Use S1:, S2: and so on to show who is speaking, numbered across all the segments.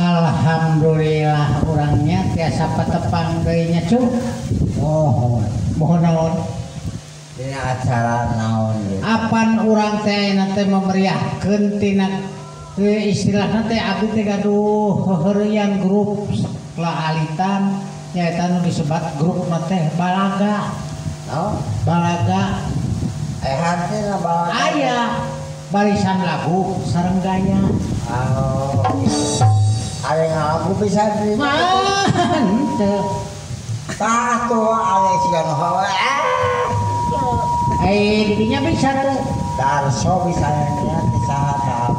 S1: Alhamdulillah orangnya tiasa patepang deui nya cu.
S2: Oh,
S1: mohon naon?
S2: Dina acara naon ieu?
S1: Apan urang teh ayeuna teh memeriahkeun tina istilahna teh abdi teh gaduh heureuyang grup laalitan nyaeta nu disebat grupna teh Balaga.
S2: Naon?
S1: Balaga.
S2: Aya balaga.
S1: Aya barisan lagu sareng gaya.
S2: Oh. Ada ngalagu bisa di
S1: henteu.
S2: Tah tuh ada siga nu hawa.
S1: Eh didinya bisa tuh.
S2: Darso bisa nya teh saha tah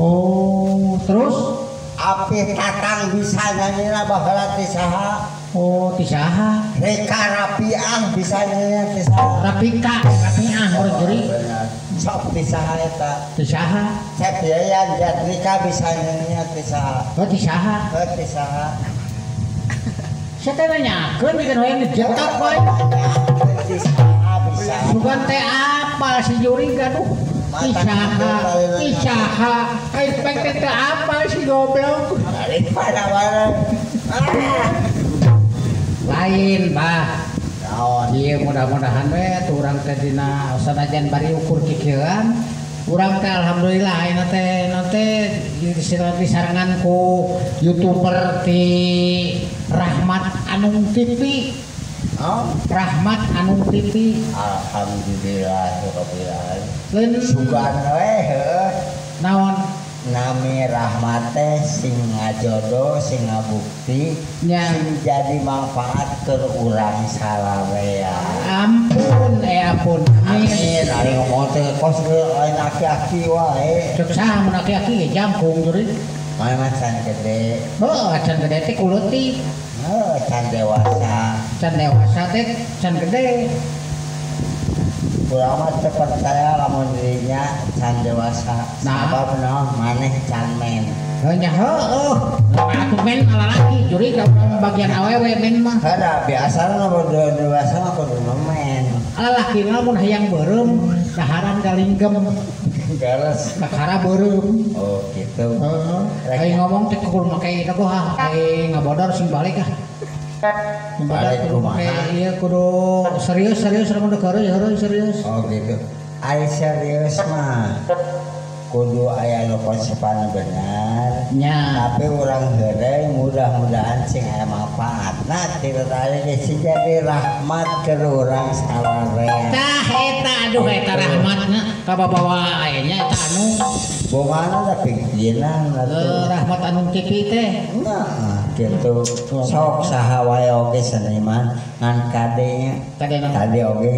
S1: Oh, terus
S2: Api Tatang bisa nyanyina baheula teh saha?
S1: Oh, teh saha?
S2: Reka Rapiah bisa nyanyi teh saha?
S1: Rapika, Rapiah urang juri.
S2: Sok teh saha eta?
S1: Teh saha?
S2: Cep Yayan Jatnika bisa nyanyi teh saha?
S1: Oh, teh saha?
S2: Oh, teh saha?
S1: Sia teh nanyakeun bikin hoyong dijetak wae.
S2: Teh saha bisa.
S1: Sugan teh apal si juri gaduh. Teh saha? Teh saha? Ai pek teh apal si goblok.
S2: Daripada bareng.
S1: Lain, Bah.
S2: Naon?
S1: Ieu mudah-mudahan we tuh urang teh dina sanajan bari ukur kikieuan. Urang teh alhamdulillah ayeuna teh naon teh disarengan ku YouTuber ti Rahmat Anung TV.
S2: Oh,
S1: Rahmat Anung TV.
S2: Alhamdulillah rabbil
S1: alamin.
S2: Sugan we heuh.
S1: Naon?
S2: Nami Rahmat teh sing ngajodoh, sing ngabukti,
S1: nya
S2: sing jadi manfaat keur urang sararea.
S1: Ampun, ampun.
S2: Amin. Ari ngomong teh kos lain aki-aki wae.
S1: Cek saha mun aki-aki ge jangkung juri.
S2: Mah can gede.
S1: Heuh, can gede teh kuleutik.
S2: Heuh, can dewasa.
S1: Can dewasa teh can gede.
S2: Urang mah teu percaya lamun dirinya can dewasa.
S1: Nah.
S2: Sabab naon maneh can men.
S1: Heuh nya heueuh. Atuh men lalaki juri ka bagian awewe men mah.
S2: Kada biasana lamun dewasa mah kudu men.
S1: Lalaki mah mun hayang beureum daharan galinggem.
S2: Gares.
S1: Kakara beureum.
S2: Oh gitu.
S1: Heeh. Ai ngomong teh kudu make dagoh ah, ai ngabodor sing balik ah.
S2: Balik kumaha?
S1: Iya kudu serius serius lamun heureuy heureuy serius.
S2: Oh gitu. Ai serius mah kudu aya nu konsepana bener.
S1: Nya.
S2: Tapi urang heureuy mudah-mudahan sing aya manfaatna ti tadi ge sing jadi rahmat keur urang sararea.
S1: Tah eta aduh eta rahmatna kababawa aya nya eta anu
S2: bongana da pingginan atuh.
S1: Rahmat Anung TV teh.
S2: Nah, gitu. Sok saha wae oge seniman ngan kade nya. Kade oge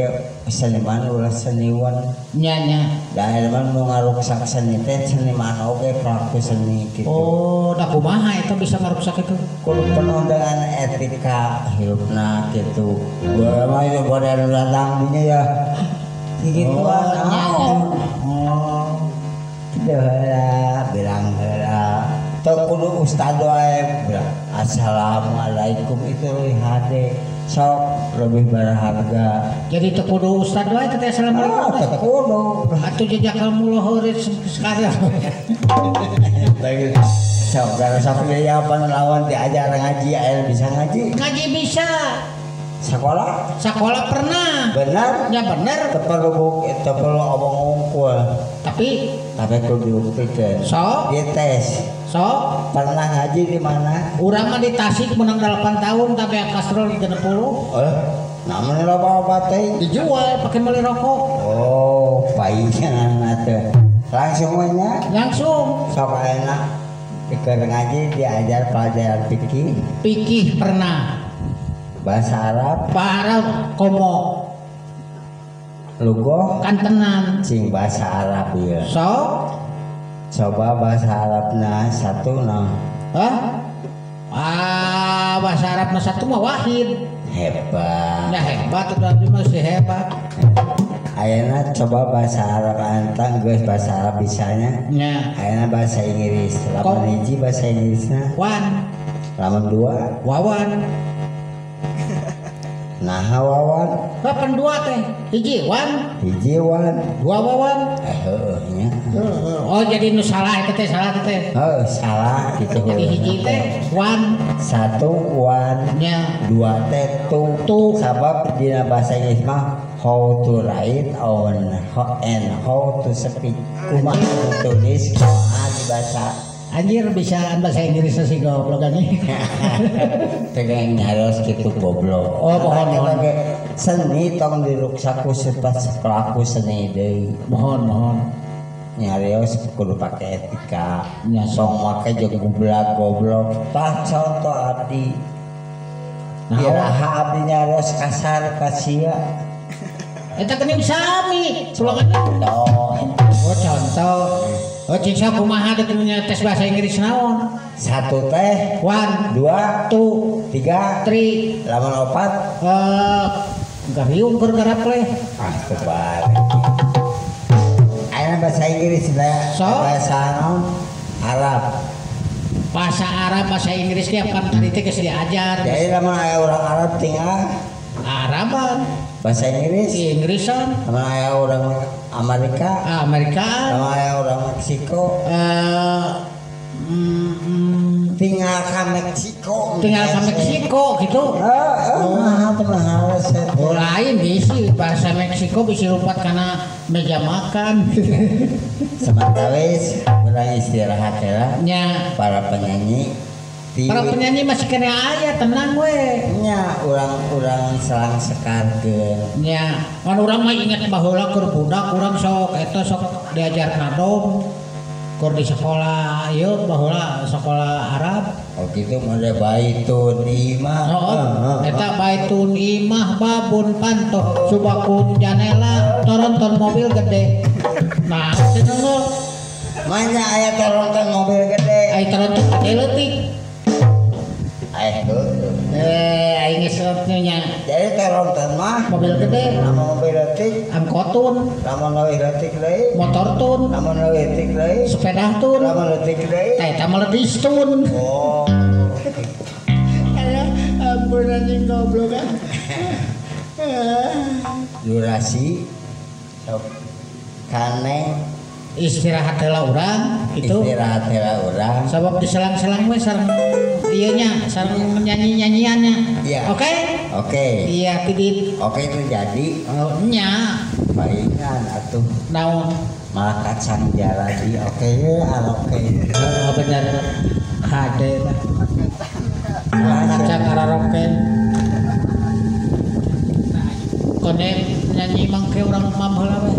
S2: seniman ulah seniwan.
S1: Nya nya.
S2: Da mah nu ngaruksak seni teh seniman oge pelaku seni gitu.
S1: Oh, da kumaha eta bisa ngaruksak itu?
S2: Kudu penuh dengan etika hirupna gitu. Gua mah ieu bade datang dinya ya. Gituan.
S1: Oh, oh.
S2: Kitu heula, bilang heula. Teu kudu ustad wae bilang assalamualaikum itu leuwih hade. Sok Lebih berharga.
S1: Jadi teu kudu ustad wae teh assalamualaikum.
S2: Ah, teu kudu.
S1: Atuh jajakalmullah heureut sekarang.
S2: Sok gara sok jawaban lawan diajar ngaji aya bisa ngaji.
S1: Ngaji bisa.
S2: Sekolah?
S1: Sekolah pernah.
S2: Benar?
S1: Ya benar.
S2: Teu perlu teu perlu omong unggul.
S1: Tapi
S2: kudu dibuktikan.
S1: Sok?
S2: Dites.
S1: Sok?
S2: Pernah ngaji di mana?
S1: Urang mah di Tasik menang 8 tahun tapi kastrol 60.
S2: Oh, namanya loba obat teh
S1: dijual pakai beli rokok.
S2: Oh, paingan atuh. Langsung we nya?
S1: Langsung.
S2: Sok enak. Keur ngaji diajar pelajaran fikih.
S1: Fikih pernah.
S2: Bahasa Arab,
S1: Bahasa Arab komo
S2: lugoh
S1: kantenan
S2: cing bahasa Arab ya.
S1: Sok
S2: coba bahasa Arabna satu nah.
S1: Hah? Ah, bahasa Arabna satu mah wahid.
S2: Hebat.
S1: Ya hebat udah masih hebat.
S2: Ayeuna coba bahasa Arab antang geus bahasa Arab bisanya.
S1: Nya.
S2: Ayeuna bahasa Inggris. Lamun hiji bahasa Inggrisna.
S1: Wan.
S2: Lamun dua
S1: wawan.
S2: Nah wawan.
S1: Kapan dua teh? Hiji wan.
S2: Hiji wan.
S1: Dua wawan.
S2: Heueuh nya.
S1: Oh jadi nu salah eta teh salah teh.
S2: Heuh salah gitu.
S1: Jadi hiji teh wan.
S2: Satu wan.
S1: Nya.
S2: Dua teh tu.
S1: Tu.
S2: Sabab dina bahasa Inggris mah how to write on and how to speak. Kumaha ditulis kumaha dibaca.
S1: Anjir bisa bahasa Inggris sih goblok anjing.
S2: Tegang harus gitu goblok.
S1: Oh mohon mohon.
S2: Seni tong diruksak ku pelaku seni deui.
S1: Mohon mohon.
S2: Nyarios kudu pake etika.
S1: Nya
S2: tong make jeung goblok goblok. Tah contoh abdi. Iraha abdi nyarios kasar ka sia.
S1: Eta geuning sami sulanganna. Oh contoh. Oh cik kumaha teh tes bahasa Inggris naon?
S2: Satu teh,
S1: one,
S2: dua,
S1: two,
S2: tiga,
S1: three,
S2: lamun opat,
S1: gariung keur garapleh.
S2: Ah tebal. Ayeuna bahasa Inggris teh, bahasa naon? Arab.
S1: Bahasa Arab, bahasa Inggris ge kan tadi teh geus diajar.
S2: Jadi lamun aya urang Arab tinggal
S1: Araban.
S2: Bahasa Inggris?
S1: Inggrisan.
S2: Lamun aya urang Amerika,
S1: Amerika,
S2: lamun aya urang Meksiko, tinggal ka Meksiko,
S1: tinggal ka Meksiko gitu.
S2: Heeh,
S1: oh, lain bisi bahasa Meksiko bisi lompat kana meja makan.
S2: Sementawis urang istirahat ya.
S1: Nya.
S2: Para penyanyi.
S1: Para penyanyi masih kena aya tenang we.
S2: Nya urang-urang selang sekarkeun.
S1: Nya, mun urang mah inget baheula keur budak urang sok eta sok diajar nadom keur di sekolah ieu baheula sekolah Arab.
S2: Oh gitu mah baitun imah.
S1: Heeh. Eta baitun imah babun pantoh subakun janela toronton mobil gede. Nah, cenah
S2: manya aya toronton mobil gede.
S1: Aya toronton gede leutik. Aing geus nya.
S2: Jadi toronton mah
S1: mobil gede,
S2: lamun mobil leutik,
S1: angkotun,
S2: lamun leuwih leutik deui,
S1: motor tun,
S2: lamun leuwih leutik deui,
S1: sepeda tun,
S2: lamun leutik deui,
S1: tah eta mah ledis tun.
S2: Oh.
S1: Aya ampun anjing goblok ah.
S2: Durasi sok kaneng
S1: istirahat heula urang gitu.
S2: Istirahat heula urang.
S1: Sabab diselang-selang we sareng ieu nya, sareng nyanyi-nyanyiannya.
S2: Iya.
S1: Oke?
S2: Oke.
S1: Iya, tidit.
S2: Oke terjadi.
S1: Oh, nya.
S2: Palingan atuh.
S1: Naon?
S2: Malah kacang jaladi. Oke ya, oke.
S1: Oh, bener. Hade tah. Kacang karaoke. Kone nyanyi mangke urang mam heula we.